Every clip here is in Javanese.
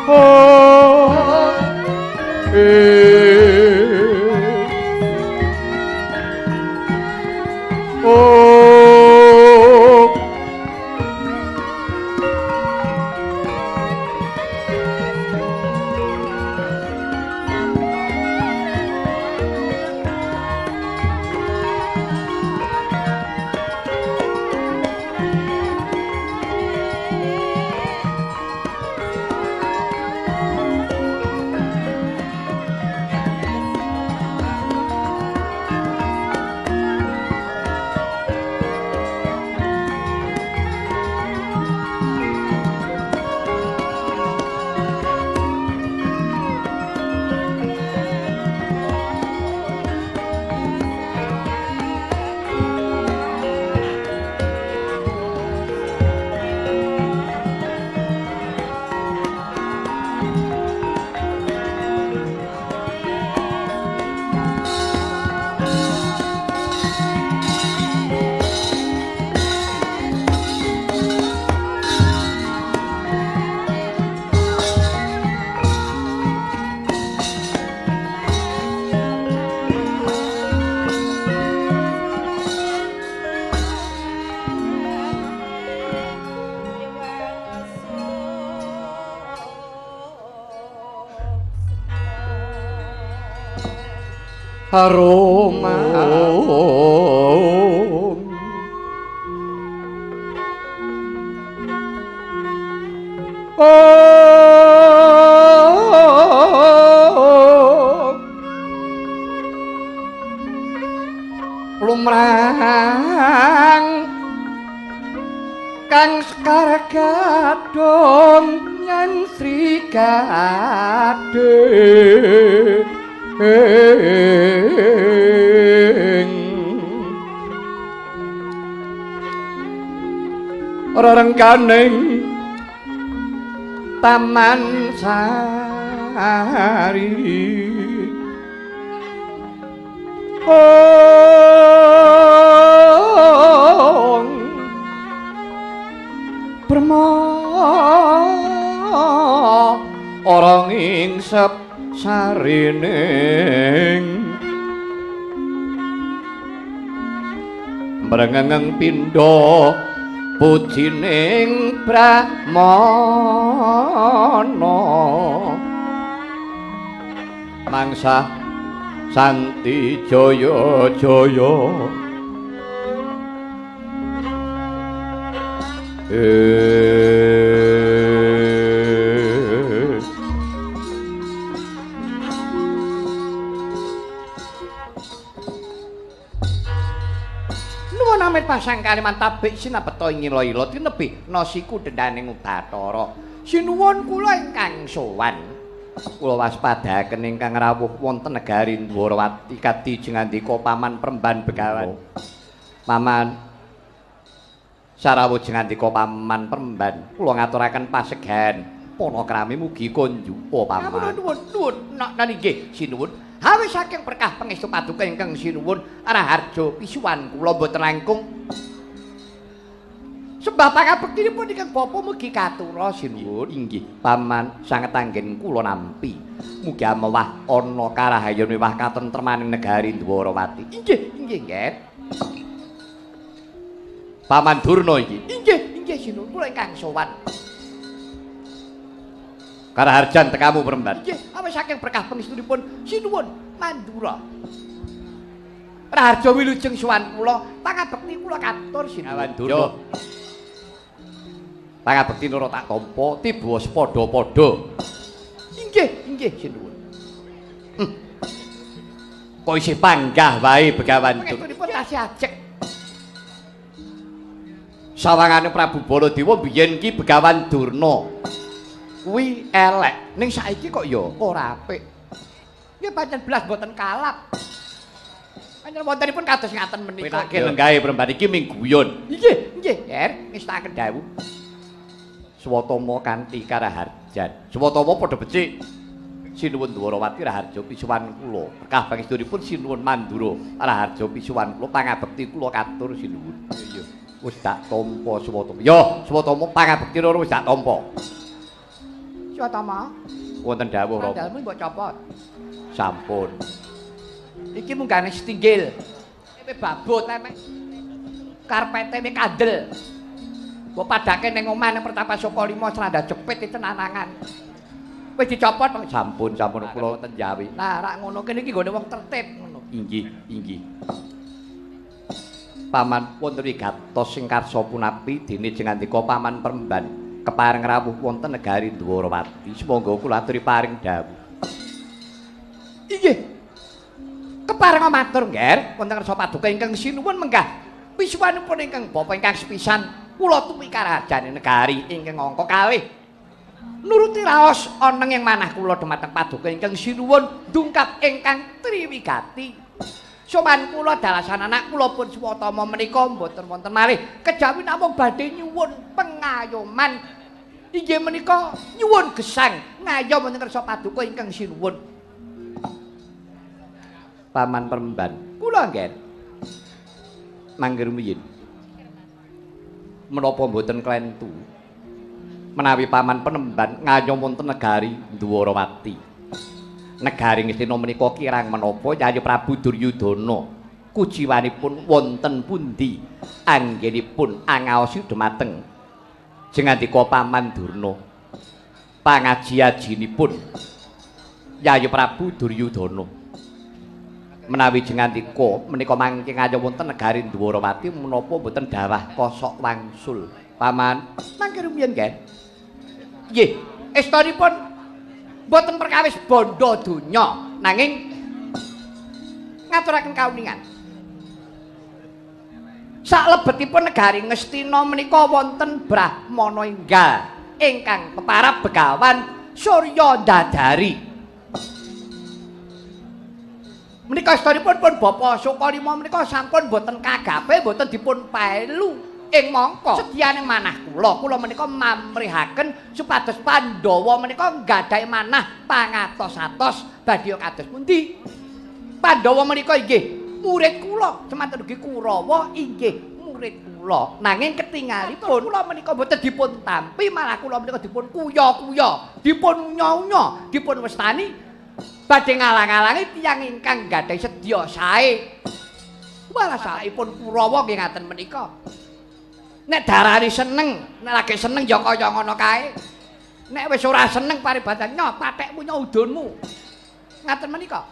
Oh oh. Aroma oh lumrang kang sekar gadhong nyan Sri Gading rerengganing Taman Sari. Oh Brahma ora ngingsep sarining mrengengeng pindha pujining Brahmana mangsa santi jaya jaya. Nuwun amit pasang kaliman tabik sinabeta ing ila-ila tinebi nasiku dendaning Bathara. Sinuwun kula ingkang sowan. Kula waspadaaken ingkang rawuh wonten negari Ndwarawati kadi jengandika Paman Premban Begawan. Paman sarawuh jengandika Paman Premban, kula ngaturaken pasegahan panakrami mugi konjupa Paman. Nuwun nuwun nak nggih sinuwun. Awis saking berkah pangestu paduka ingkang sinuwun raharja pisuwan kula mboten langkung sembah pangabektinipun ingkang bapa mugi katura sinuwun. Inggih Paman sanget anggen kula nampi. Mugi amewah ana karahayon miwah katentremaning negari Ndwarawati. Inggih inggih nggih. Paman Durna iki. Inggih inggih sinuwun kula ingkang sowan. Karaharjan tekamu Premban. Inggih, awis saking berkah pangestunipun sinuwun Mandura. Raharja wilujeng sowan kula, pangabekti kula katur sinuwun. Durna. Pangabekti nura tak tampa, tiba padha-padha. Inggih, inggih sinuwun. Kok isih panggah wae Begawan Durna. Pangestunipun tasih ajeg. Sawangane Prabu Baladewa biyen ki Begawan Durna. Kuwi elek, ning saiki kok ya ora apik. Nggih pancen blas mboten kalap. Pancen wontenipun kados ngaten menika. Penake lenggahe Premban iki ming guyon. Nggih, nggih, Ger, ngestakaken dawuh. Swatama kanthi karaharjan. Swatama padha becik. Sinuwun Dwarawati raharja pisuwan kula. Berkah pangestunipun sinuwun Mandura raharja pisuwan kula pangabekti kula katur sinuwun. Iya. Wis tak tampa Swatama. Yo, Swatama pangabekti loro wis tak tampa. Swatama. Wonten dawuh Rama. Sandalmu mbok copot. Sampun. Iki munggane setinggil. Kowe babut emek. Karpete me kandel. Mbok padake ning omah ning Pertapa Sukalima seranda jepit itu nanangan. Wis dicopot. Sampun, sampun kula wonten Jawi. Nah, rak ngono kene iki nggone wong tertib ngono. Inggih, inggih. Paman wonten wigatos sing karsa punapi dene jengandika Paman Peremban kepareng rawuh wonten negari Dwarawati. Sumangga kula aturi paring dawuh. Inggih. Kepareng matur, Ngger, wonten ngarsa paduka ingkang sinuwun menggah pisuwanipun ingkang bapa ingkang sepisan kula tupi karajane negari ingkang angka kalih. Nuruti raos oneng ing manah kula dumateng paduka ingkang sinuwun dungkap ingkang triwigati. Sowan kula dalasan anak kula pun Swatama menika mboten wonten malih kejawi namung badhe nyuwun pengayoman. Inggih menika nyuwun gesang ngayom wonten ngarsa paduka ingkang sinuwun. Paman Peremban, kula nggih mangke rumiyin. Menapa mboten klentu menawi Paman Penemban ngayom wonten negari Dwarawati. Negari Ngastina menika kirang menapa Yayi Prabu Duryudana kuciwanipun wonten pundi anggenipun angaosi dumateng jengandika Paman Durna pangaji-ajinipun Yayi Prabu Duryudana. Menawi jengandika menika mangke ngayom wonten negari Dwarawati menapa mboten dawah kosok wangsul Paman? Mangke rumiyin nggih. Nggih, estonipun mboten perkawis bondo donya nanging ngaturaken kauningan. Saklebetipun negari Ngastina menika wonten Brahmana enggal ingkang peparab Begawan Surya Ndadari. Menika estonipun pun Bapa Sukalima menika sampun mboten kagape, mboten dipun paelu ing mangka sediane manah kula. Kula menika mamrihaken supados Pandhawa menika nggadahi manah pangatos-atos badhe kados pundi. Pandhawa menika inggih murid kula, semanten ugi Kurawa inggih murid kula. Nanging ketingalipun kula menika mboten dipun tampi, malah kula menika dipun kuya-kuya, dipun unya-unya, dipun wastani badhe ngalang-alangi tiyang ingkang nggadahi sedya sae. Malah saipun Kurawa nggih ngaten menika. Nek darani seneng, nek lagi seneng ya kaya ngono kae. Nek wis ora seneng paribadan nyo pathekmu nyo udunmu. Ngaten menika.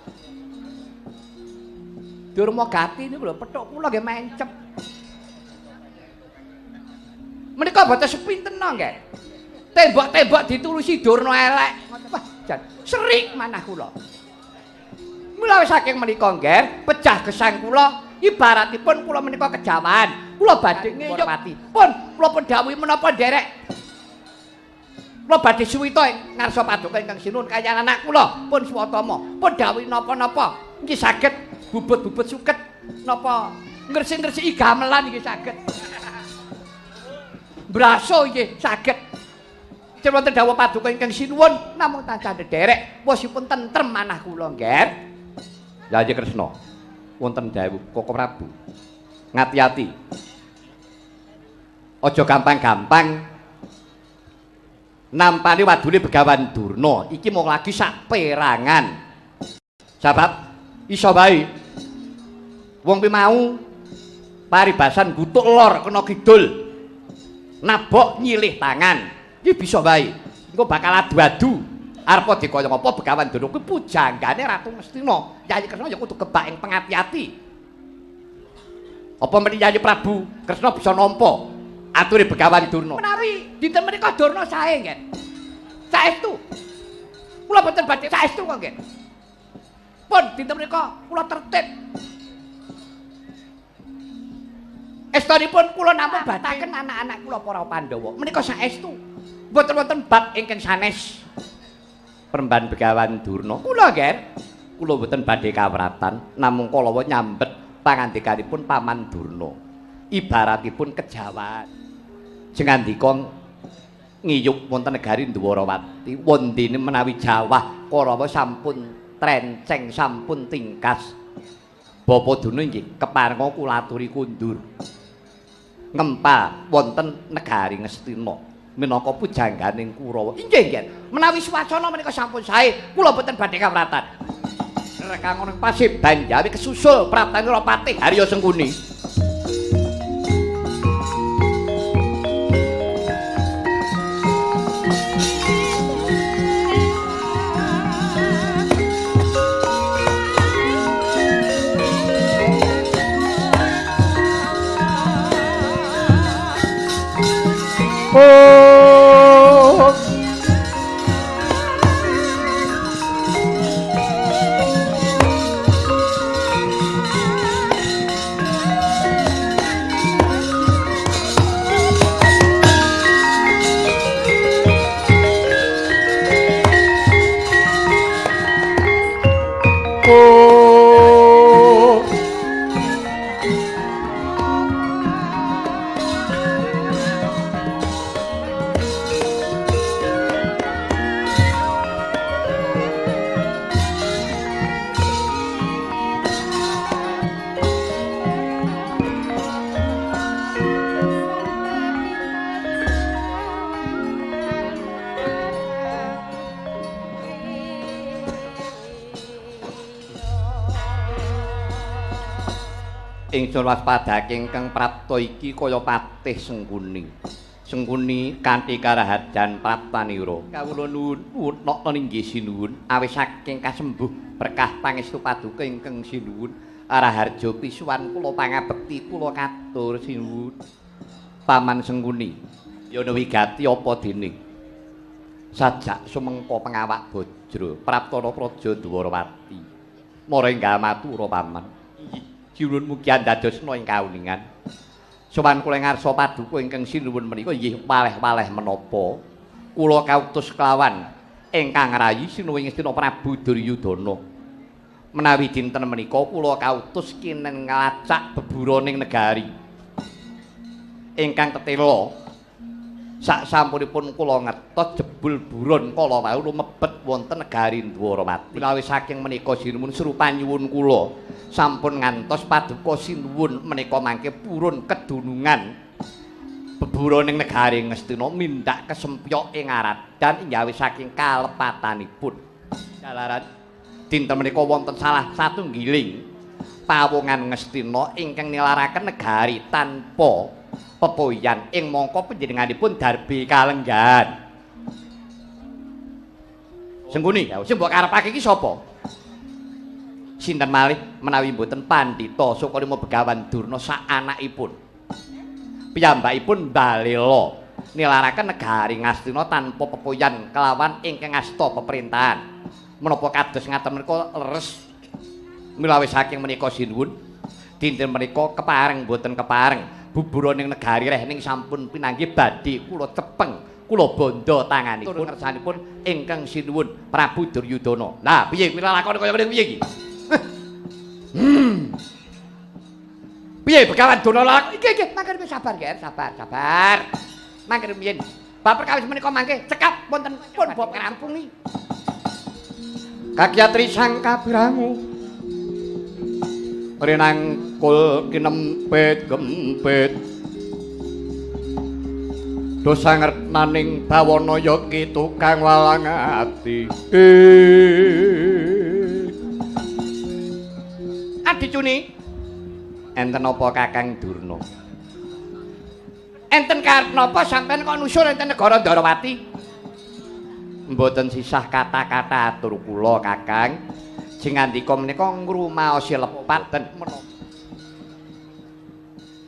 Durma gati niku lho pethuk kula nggih mencep. Menika boten sepinten nggih. Tembok-tembok ditulusi Durna elek. Wah, jan serik manah kula. Mula saking menika nggih, pejah gesang kula ibaratipun kula menika kejawan. Kula badhe ngeyopati. Pun kula pun dawuhi menapa nderek. Kula badhe suwita ing ngarsa paduka ingkang sinuwun kaya anak kula pun Swatama. Pun dawuhi napa-napa nggih saged bubut-bubut suket napa ngresik-ngresiki gamelan nggih saged. Braso nggih saged. Yen wonten dawuh paduka ingkang sinuwun namung tansah nderek wosipun tentrem manah kula nggih. Yayi Kresna, wonten dawuh Koko Prabu. Ngati-ati. Aja gampang-gampang nampani wadule Begawan Durna. Iki mung lagi sak perangan. Sebab iso wae wong kuwi mau paribasan gutuk lor kena kidul. Nabok nyilih tangan. Iki bisa wae. Engko bakal adu-adu. Arepa dikaya apa Begawan Durna kuwi pujanggane Ratu Ngastina. Yayi Kresna ya kudu kebak ing pengati-ati. Apa meni Yayi Prabu Kresna bisa nampa ature Begawan Durna? Menawi dinten menika Durna sae nggih. Saestu. Kula boten badhe saestu kok nggih. Pun dinten menika kula tertib. Estonipun kula namung bataken anak-anak kula para Pandhawa. Menika saestu. Mboten wonten bab ingkang sanes. Peremban Begawan Durna. Kula nggih. Kula boten badhe kawratan namung kalawa nyambet pangandikanipun Paman Durna. Ibaratipun kejawan. Jengandika ngiyup wonten negari Dwarawati, wondene menawi jawah Karawa sampun trenceng, sampun tingkas. Bapa Durna inggih keparenga kula aturi kundur. Ngempa wonten negari Ngastina. Minangka pujangganing Kurawa. Inggih, nggih. Menawi swasana menika sampun sae, kula boten badhe kawratan. Rekang ana Paseban Jawi kesusul Praptanira Patih Harya Sengkuni. Oh. Oh. Ingsun waspadake ingkang prapta iki kaya Patih Sengkuni. Sengkuni kanthi karaharjan praptanira. Kawula nuwun nokta inggih sinuwun awis saking kasembuh berkah pangestu paduka ingkang sinuwun Raharja pisuwan kula pangabekti kula katur sinuwun. Paman Sengkuni yana wigati apa dene? Sajak sumengko pengawak bajra praptana praja Dwarawati. Mara enggal matura paman. Sinuwun mugi andadosna ing kauningan. Sowan kula ngarsa paduka ingkang sinuwun menika inggih waleh-waleh menapa kula kautus kelawan ingkang rayi sinuwun Ngastina Prabu Duryudana. Menawi dinten menika kula kautus kineng nglacak beburaning negari ingkang tetela. Sak sampunipun kula ngertos jebul buron kala wau lumebet wonten negari Dwarawati. Menawi saking menika sinuwun srupanyuwun kula sampun ngantos paduka sinuwun menika mangke purun kedunungan beburaning negari Ngastina mindhak kesempyok ing aradan inggih saking kalepatanipun. Jalaran dinten menika wonten salah satunggiling pawongan Ngastina ingkang nilaraken negari tanpa pepoyan ing mangka panjenenganipun darbi kalenggahan. Sengkuni, sing mbok karepake iki sapa? Sinten malih menawi mboten Pandhita Sukalima Begawan Durna sak anakipun. Piyambakipun balela nilaraken negari Ngastina tanpa pepoyan kelawan ingkang asta peperintahan. Menapa kados ngaten menika leres? Milawi saking menika sinuwun dinten menika kepareng mboten kepareng buburaning negari rehning sampun pinanggih badhe kula cepeng kula bandha tanganipun ngersanipun ingkang sinuwun Prabu Duryudana. Lah piye kuwi lakon kaya ngene piye iki? Piye Begawan Durna lakon iki iki mangke sabar ger, sabar, sabar. Mangke rumiyin. Bab perkawis menika mangke cekap wonten pun bab ngrampungi. Kakyatri sang kabrangu rinangkul kinempit gempit dosa ngertnaning bawana ya ki tukang walang ati. Adicuni enten apa Kakang Durna? Enten karep napa sampean kok nusul enten negara Dwarawati? Mboten sisah kata-kata atur kula Kakang. Sing ngandika menika ngrumaosi lepat den menapa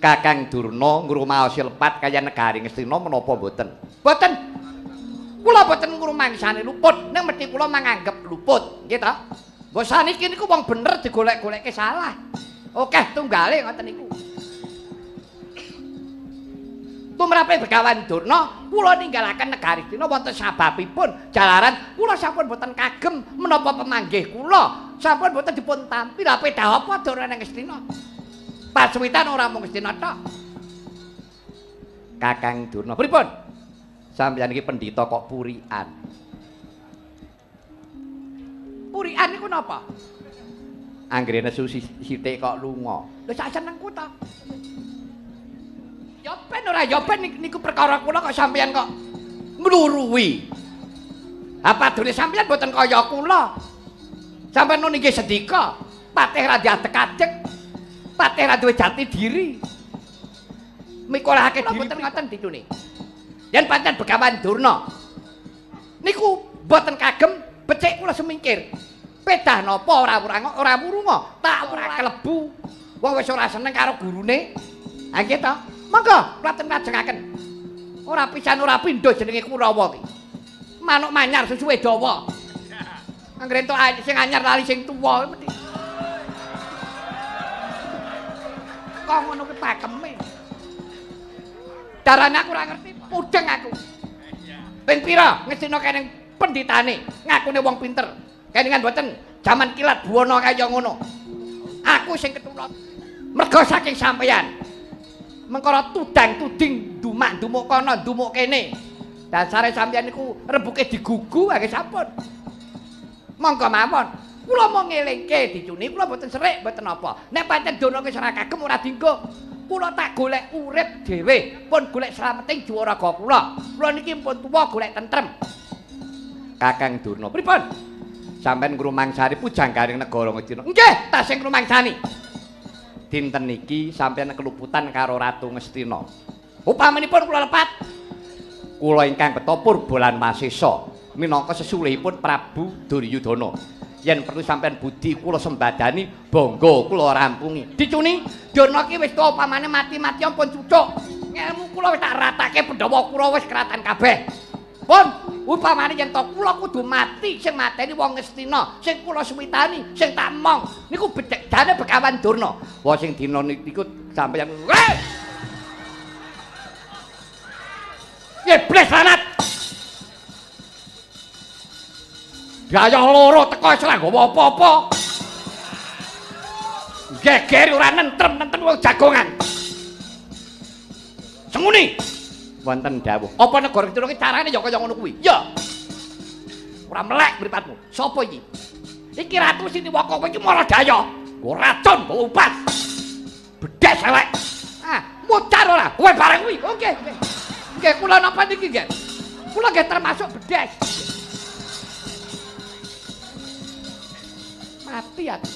Kakang Durna ngrumaosi lepat kaya negari Ngastina menapa mboten? Mboten. Kula mboten ngrumangsani luput, ning mesti kula manganggep luput, nggih ta? Mbok saniki niku wong bener digolek-golekke salah. Okeh tunggale ngoten niku. Tumrape Begawan Durna, kula ninggalaken negari Ngastina wonten sababipun jalaran kula sampun boten kagem menapa pemanggih kula sampun boten dipun tampi. Lha pedah apa Durna nang Ngastina? Pasuwitan ora mung Ngastina tok. Kakang Durna, pripun? Sampeyan iki pendhita kok purian. Purian niku napa? Anggere nesu sithik kok lunga. Lho sak senengku ta. Ya ben ora ya ben niku perkara kula kok sampeyan kok Ngluruwi. Apa dene sampeyan mboten kaya kula. Sampeyan nun inggih sendika, patih ra diadeg-adeg. Patih ra duwe jati diri. Mikolahake diri mboten ngoten dicune. Yen pancen Begawan Durna niku mboten kagem becik kula semingkir. Pedah napa ora ora wurunga, tak ora kelebu. Wong wis ora seneng karo gurune. Ha nggih to. Monggo kula lajengaken. Ora pisan ora pindho jenenge Kurawa ki. Manuk manyar susuwe dawa. Anggere entuk sing anyar lali sing tuwa mesti. Kok ngono ki pakeme. Darane aku ora ngerti, pudeng aku. Ping pira ngestina kene penditane, ngakune wong pinter. Keningan mboten jaman kilat buwana kaya ngono. Aku sing ketulot. Merga saking sampeyan. Mengkara tudang-tuding dumak-dumuk kono dumuk kene. Dasare sampeyan niku rembuke digugu nggih sampun. Monggo mawon. Kula mau ngelingke dicuni, kula mboten serik mboten apa. Nek pancen Durna wis ora kagem ora dinggo. Kula tak golek urip dhewe, pun golek slameting jiwa raga kula. Kula niki pun tuwa golek tentrem. Kakang Durna, pripun? Sampeyan ngrumangsani pujangganing negara Ngastina. Nggih, tasih ngrumangsani. Dinten niki sampeyan keluputan karo Ratu Ngastina. Upaminipun kula lepat, kula ingkang beto purba lan masesa minangka sesulihipun Prabu Duryudana. Yen perlu sampeyan budi kula sembadani, bangga kula rampungi. Dicuni, Durna ki wis tuwa upamane mati-mati ampun cucuk. Ngelmu kula wis tak ratake Pandhawa Kurawa wis keratan kabeh. Pun upamane yen to kula kudu mati sing mateni wong Ngastina, sing kula suwitani, sing tak emong niku jane Begawan Durna. Wah sing dina niku sampeyan iblis lanat. Gayah loro teko wis ora nggawa apa-apa. Geger ora nentrem-nentrem wong jagongan. Senguni. Wonten dawuh. Apa negara Ngastina ki carane ya kaya ngono kuwi? Ya. Ora melek mripatmu. Sapa iki? Iki Ratu Siniwaka kowe iki Maradaya. Nggo racun, nggo upas. Bedhes elek. Ah, mucar ora? Kowe bareng kuwi. Oke, nggih. Nggih, kula napa niki nggih? Kula nggih termasuk bedhes. Mati aku.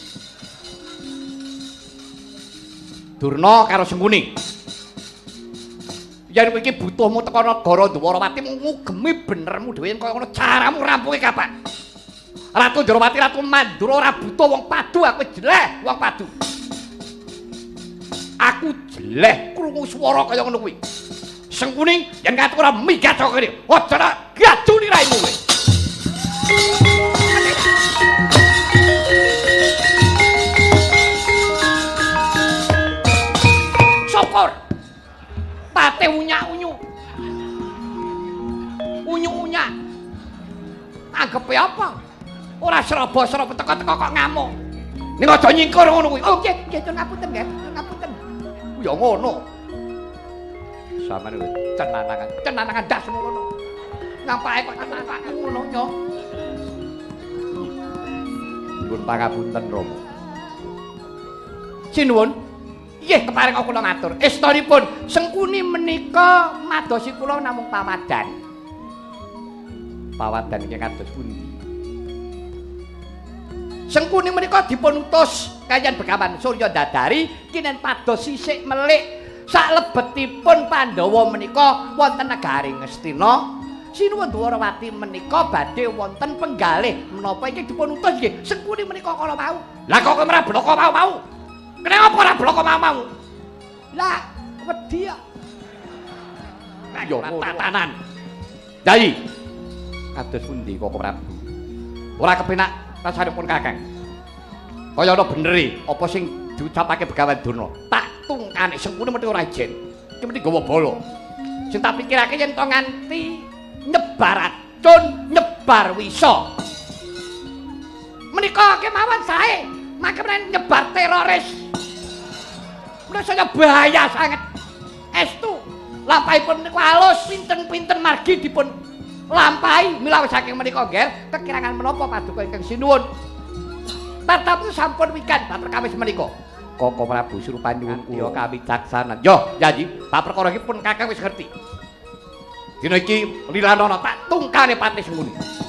Durna karo Sengkuni. Yen kowe iki butuhmu teko negara Dwarawati ngugemi benermu dhewe yen kaya ngono caramu rampunge kapan? Ratu Dwarawati Ratu Mandura ora butuh wong padu, aku jeleh wong padu. Aku jeleh krungu swara kaya ngono kuwi. Sengkuni yen kate ora minggat saka kene, aja tak gajuni raimu kowe. Syukur. Pate unyak-unyu. Unyu-unyak. Anggepe apa? Ora seraba-seraba teko-teko kok ngamuk. Ning aja nyingkur ngono kuwi. Oh nggih, nggih ngapunten nggih, ngapunten. Ya ngono. Sampeyan lho cenanangan, cenanangan ndas ngono. Ngampake kok cenanangan ngono yo. Nyuwun pangapunten Rama. Sinuwun. Nggih kepareng kula matur. Estunipun Sengkuni menika madosi kula namung pawadan. Pawadan ingkang kados pundi? Sengkuni menika dipun utus kaliyan Begawan Surya Dadari kinen pados sisik melik salebetipun Pandhawa menika wonten negari Ngastina. Sinuwun Dwarawati menika badhe wonten penggalih menapa ingkang dipun utus nggih Sengkuni menika kala wau. Lah kok ora bloko mau-mau? Kenapa ora bloko mau-mau? Lah wedi kok. Ya tatanan. Yai. Kados pundi Koko Prabu? Ora kepenak rasanipun Kakang. Kaya ana benere apa sing diucapake Begawan Durna. Tak tungkane Sengkuni mesti ora ijen. Iki mesti nggawa bala. Sing tak pikirake yen to nganti nyebar racun, nyebar wisa. Menika kemawon sae, mangke nyebar teroris. Menika saya bahaya sanget. Estu lampahipun menika alus pinten-pinten margi dipun lampahi mila saking menika nggih kekirangan menapa paduka ingkang sinuwun. Tatapu sampun wikan bab perkawis menika. Koko Prabu Surupanyuwun kula kawicaksanan. Yo, Yayi, bab perkara iki pun Kakang wis ngerti. Dina iki lilanono tak tungkane Patih Sengkuni.